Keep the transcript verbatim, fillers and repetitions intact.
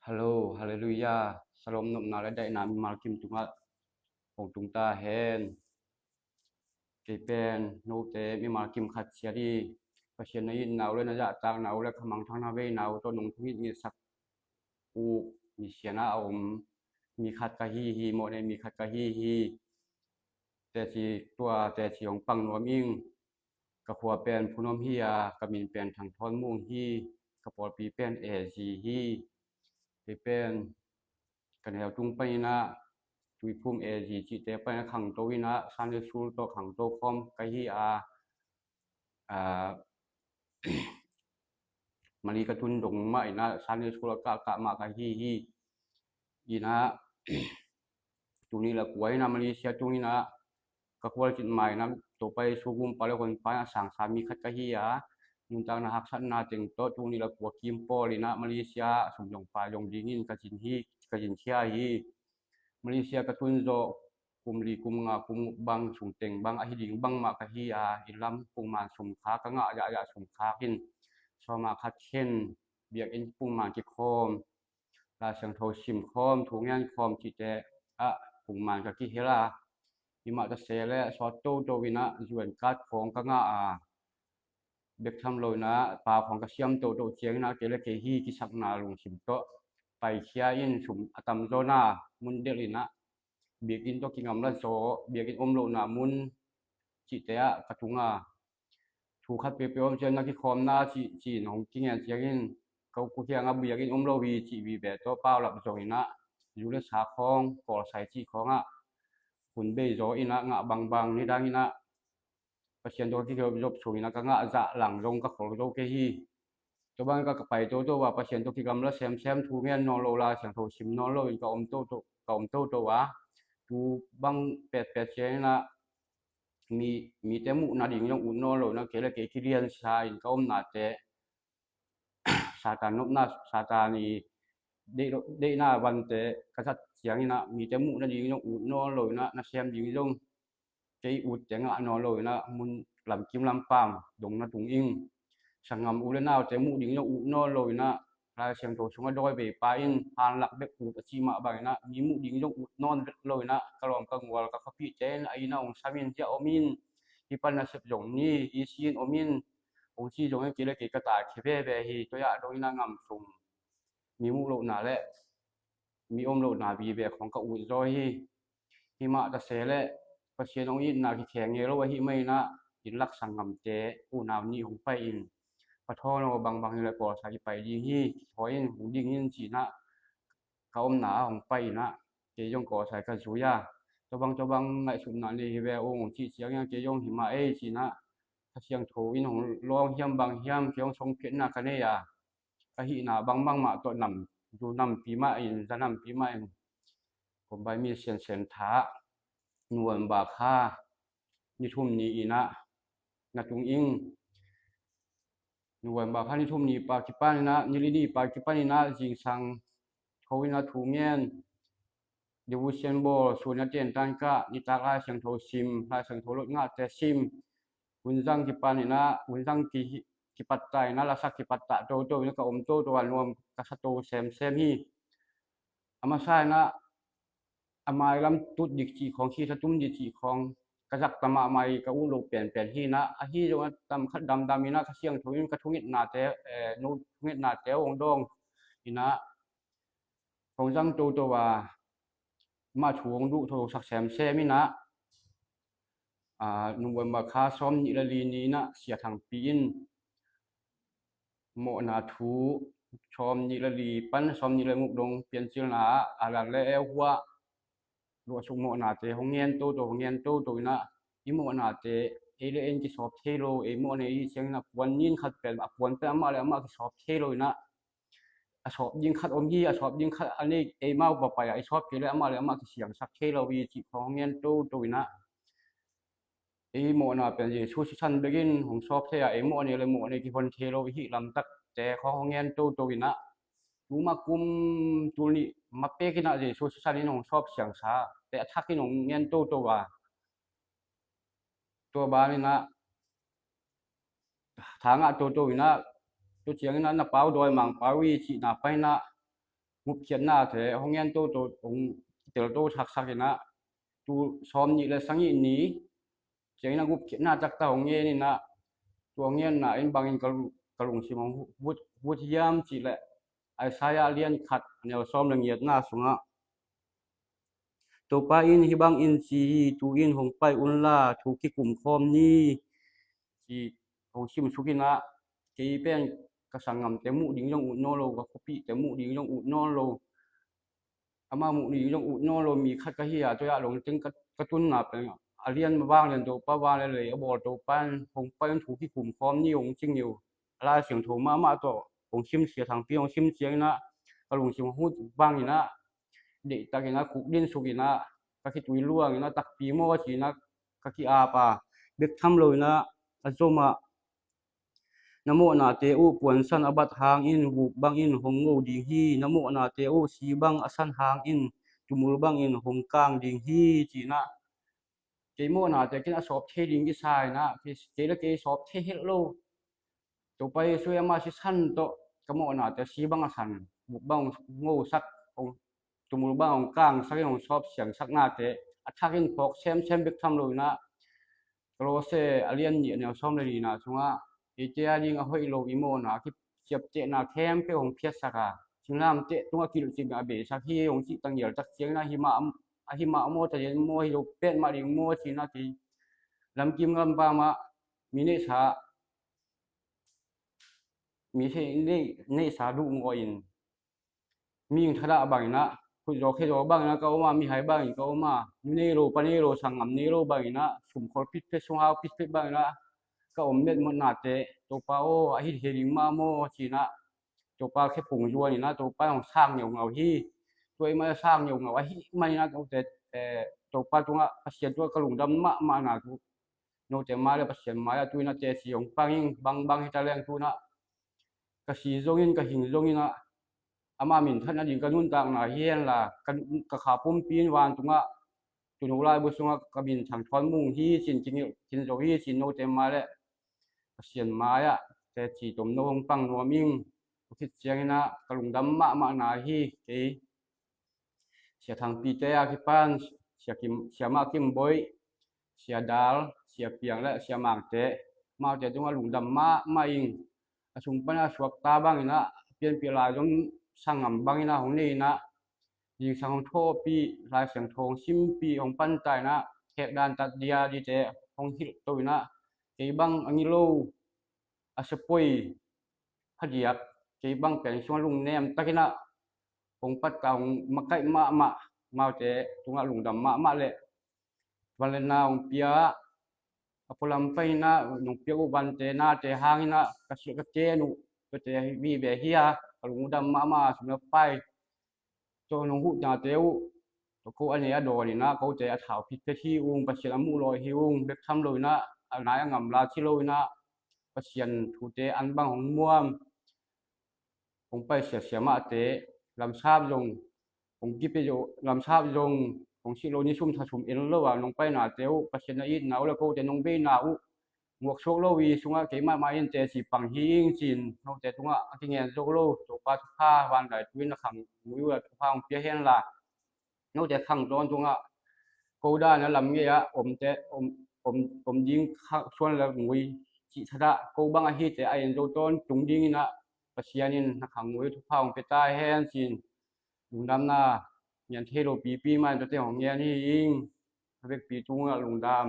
Hello, Hallelujah. Shalom, nopna le daihna mimal kim tungah hong tung ta hen. Kei pen note mimal kim khat sia di, Pasian na itna uh le na zahtakna uh le khamangthang na veina uh tawh nong thungit ngitsak uh mi siana a om mi khat ka hi hi, mawhnei mi khat ka hi hi. Teci tua teci hong pang nuam ing. Ka khua pen Phunom hi a, ka min pen Thang Thawn Mung hi. Ka pawlpi pen A G hi. Kei pen ka neu tung paninah Tuiphum A G cihte paninah khangto inah Sunday school tawh khangto khawm ka hi a, a, Mali ka tun dong mah inah Sunday school a kahkah mah ka hi hi. Inah tuni la kua inah Malaysia tung inah ka khual cin mah inah Topa Jesu gumpa le honpa inah sangsa mi khat ka hi a, nuntakna haksatna teng tawh tuni la kua kim pawl inah Malaysia sum zong pai zong dingin ka zin hi, ka zin khia hi. Malaysia ka tun zawh kum li kum nga kum bang sung teng bang ahi ding bangmah ka hi a, inn lam pungman sum kha ka ngah zahzah sum kha in sawma khat khen biakinn pungman kikhawm, Lai Siangtho sim khawm, thu ngen khawm cihte ah pungman ka kihel a, himah ta se le sawt toto inah zuan kat khawng ka ngah a, bek tham lo inah pa khawng ka siam toto ciang inah kei le kei hi kisakna lungsim tawh paikhia in sum a tamzawna mun delh inah biakinn tawh kingam la zaw, biakinn om lohna mun cihte ah ka tung a, thu khat peuhpeuh om ciang na kikhawmna cih cin hong kingen ciangin ka ukku kiangah biakinn om lo hi cih vive tawh paulap zong inah zu le sa khawng kawlsai cih khawngah hun bei zaw inah ngah bangbang nidang inah Pasian tawh ka kizop sung inah ka ngah zah lang zong ka khol zo kei hi. Tua bang ka pai toto a Pasian tawh kigamla semsem thu ngen nawn lo, Lai Siangtho sim nawn lo in ka om toto, ka om toto a, tu bang petpet ciang inah mi, mite muhna ding zong ut nawn lo inah kei le kei kiliansa in ka omnate Satan nopna, Satan i deih lo, deihna vante ka zat ciang inah mite muhna ding zong ut nawn lo inah nasem ding zong kei utte ngah nawn lo inah mun lamkim lampam dong na tung ing. Sanggam u le naute muh ding zong ut nawn lo inah Lai Siangtho sungah dawi veipa in hanlak bek ut a cih mah bang inah mi muh ding zong ut nawn lo inah ka lawm ka ngual ka khuapihte in a inn ah hong sam in, hia om in, hi pan nasep zong ni, i si in om in, hong ci zong in kei le kei ka taikhia veve hi. Tua ah dong inah ngam sung mi muh lohna le mi om lohna vive khawng ka ut zaw hi. Himah ta se le Pasian hong itna kikheng ngei lo ahi mah inah inn lak sanggamte unau nih hong pai in, pathawn aw bangbang hi le kawlsa kipai ding hi, kithawi in hong ding in cinah ka omna ah hong pai inah kei zong kawlsai ka zui a, tua bang tua bang ngaihsutna nei hi ve ung hong cih ciangin kei zong himah ei cinah Kha Siangtho in hong lawng hiam bang hiam kei hong songphiatna ka nei a, ka hihna bangbang mah tawh nam, zu nampi mah in, za nampi mah in, kombai mi siansian tha November kha ni thum ni inah na tung ing. November kha ni thum ni pa kipan inah, ni li ni pa kipan inah zingsang tho inah thu ngen, devotion bawl, sun a tiantan kah, nitak Lai Siangtho sim, Lai Siangtho lot ngahte sim, hunzang kipan inah, hunzang ki, kipattah inah, lasak kipattah toto inah ka om toto a nuam ka sa to semsem hi. A masa inah a mailam tut dik cih khawng, khitha tum dik cih khawng ka zak ta mahmah hi, ka ut loh penpen hi inah, ahi zongah tam khat damdam inah Kha Siangtho in ka thungetnate, eh, no thungetnate hong dawng inah hong zang toto a, mah thu hong duh thosak semsem inah, a, November kha sawm nih le li ni inah Sia Thangpi in mawhna thu sawm nih le li pan sawm nih le guk dong Piancilna ah Alan le Eva luahsuk mawhnate hong ngen toto, hong ngen toto inah i mawhnate ei le ei in kisawp thei lo, ei mawhna i hih ciangin a puan nin khat pen, a puan pen amah le amah kisawp thei lo inah a sawp ding khat om hi, a sawp ding khat a nei eimau papai ah i sawp kei le amah le amah kisiangsak thei lo hi cih khawng hong ngen toto inah ei mawhna pen Jesu sisan bekin hong sawp thei a, ei mawhna le mawhna kihon thei lo i hih lamtakte khawng hong ngen toto inah tuma kum tul nih ma pek inah Jesu sisan in hong sawp siangsa te a thak in hong ngen toto a, tua ban inah thangah toto inah, tua ciang inah na pau dawi Mangpau i cihna pan inah gupkhiatnate hong ngen toto, hong telto thaksak in ah, tu sawm nih le sagih ni ciangin ah gupkhiatna taktak hong ngen in ah, tua hong ngenna in bangin ka lu-, ka lungsim hong vut, vut hiam cih leh, Isaiah a lian khat a neu sawm le giatna sungah, Topa in hih bangin ci hi, tu-in hong pai unla thu kikum khawm ni, ci hong simsuk in ah, kei pen ka sanggamte muh ding zong ut nawn lo, ka khuapihte muh ding zong ut nawn lo, amah muh ding zong ut nawn lo mi khat ka hi a, tua ah lawng teng ka, ka tunna pen a lian vanglian Topa, van le lei a bawl Topa in hong pai un thu kikum khawm ni hong ci ngeu. A Lai Siangtho mahmah tawh hong sim, Sia Thangpi hong sim ciangin ah ka lungsim hong vut bangin ah, deihtakin ah khukdin sukin ah, ka khitui luangin ah, takpi maw ci-in ah ka ki-ap a, bek tham loin ah a zom ah, na mawhnate uh puansan a bat hangin vup bangin hong ngo ding hi. Na mawhnate uh si bang a san hangin tumul bangin hong kang ding hi, ci-in ah, kei mawhnate kin a sawp thei ding kisa in ah, kei, kei le kei sawp thei het lo. Topa Jesu amah sisan tawh ka mawhnate si bang a san, vup bang hong ngosak, hong, tumul bang hong kangsak in hong sawp siangsak nate a thakin phawk semsem bek tham loin ah, Kolose a lian nih a neu sawm le nihna sungah, eite a ding a hoih lo i mawhna a kiciaptehna khempeuh hong phiatsak a, singlamteh tungah kilcip a beisak hi hong cih tangial tak ciangin ah, hih mah, a hih mah maw, ta zen maw, hi lo petmah ding maw ci-in ah, kei lamkim lampam ah mi neihsa, mi neih, neihsa duh ngawh in, mihing thadah bangin ah, khutzaw khezaw bangin ah ka om a, mihai bangin ka om a, nu nei lo, pa nei lo, sanggam nei lo bangin ah, sumkhol pitphet, sunghau pitphet bangin ah ka om metmawhnate, Topa aw, a hi thei ding mah maw ci-in ah, Topa khephung zuan in ah, Topa in hong sang ngeungau hi. Tua ahih manin sang ngeungau ahih manin ah, note, eh, Topa tungah, Pasian tungah ka lungdam mahmahna thu, note mai-ah le Pasian mai-ah tu-in ah teci hong pang ing. Bangbang hi ta leng tu-in ah, ka si zongin, ka hing zongin ah, ama minthanna ding ka nuntakna hi henla, ka, ka kha pumpi in vantungah, tuuno laibu sungah ka minthang thawn mung hi ci-in, kingilh khin zo hi ci-in, note mai-ah le Pasian mai-ah teci tomno hong pang nuam ing. Tua khit ciangin ah ka lungdam mahmahna hi kei. Sia Thangpite a kipan, Sia Kim, Sia Mah Kim Boih, Sia Dal, Sia Piang le Sia Mangte, amaute tungah lungdam mahmah ing. A sung pan a suakta bangin ah, pianpih lai zong sanggam bangin ah hong nei in ah, zingsang hong thawhpih, Lai Siangtho hong simpih, hong panta in ah, khek dan tat dia dite hong hilh to in ah, kei bang a ngilo, a siapoi phadiak, kei bang peng sungah lungnem takin ah hong patta, hong makaih mahmah, amaute tungah lungdam mahmah leh, van le na hong pia, a pualam pai in ah nong piak uh vante nate hangin ah ka siah ka ten uh, tuate vive hi a, ka lungdam mahmah, sum le pai. Tua nong huhte uh, tua ko a nei a dawn in ah, kote a thau phitphet hi ung, Pasian a muh lawh hi ung, bek tham loin ah, a nai a ngam la ci loin ah, Pasian thute an bang hong muam, hong pai siasia mahte, lamsap zong hong kipia zo, lamsap zong hong sih lo, ni sum tha sum en lo a nong painate uh, Pasian a itna uh le kote nong veina uh muaksuak lo i sungah keimah mah in teci pang hi ing ci-in, note tungah a kingen zo lo, Topa thupha, van dai tu-in a khang ngui uh a thupha hong pia henla, note khang tawntungah ko dan a lam ngei ah omte, om, om, om ding kha, suan le ngui cih thadah, ko bang a hite a en zo tawntung dingin ah Pasian in na khang ngui thupha hong pia ta hen ci-in, lungdamna ngen thei lo pipi mah in tuate hong ngen hi ing. A vekpi tungah lungdam.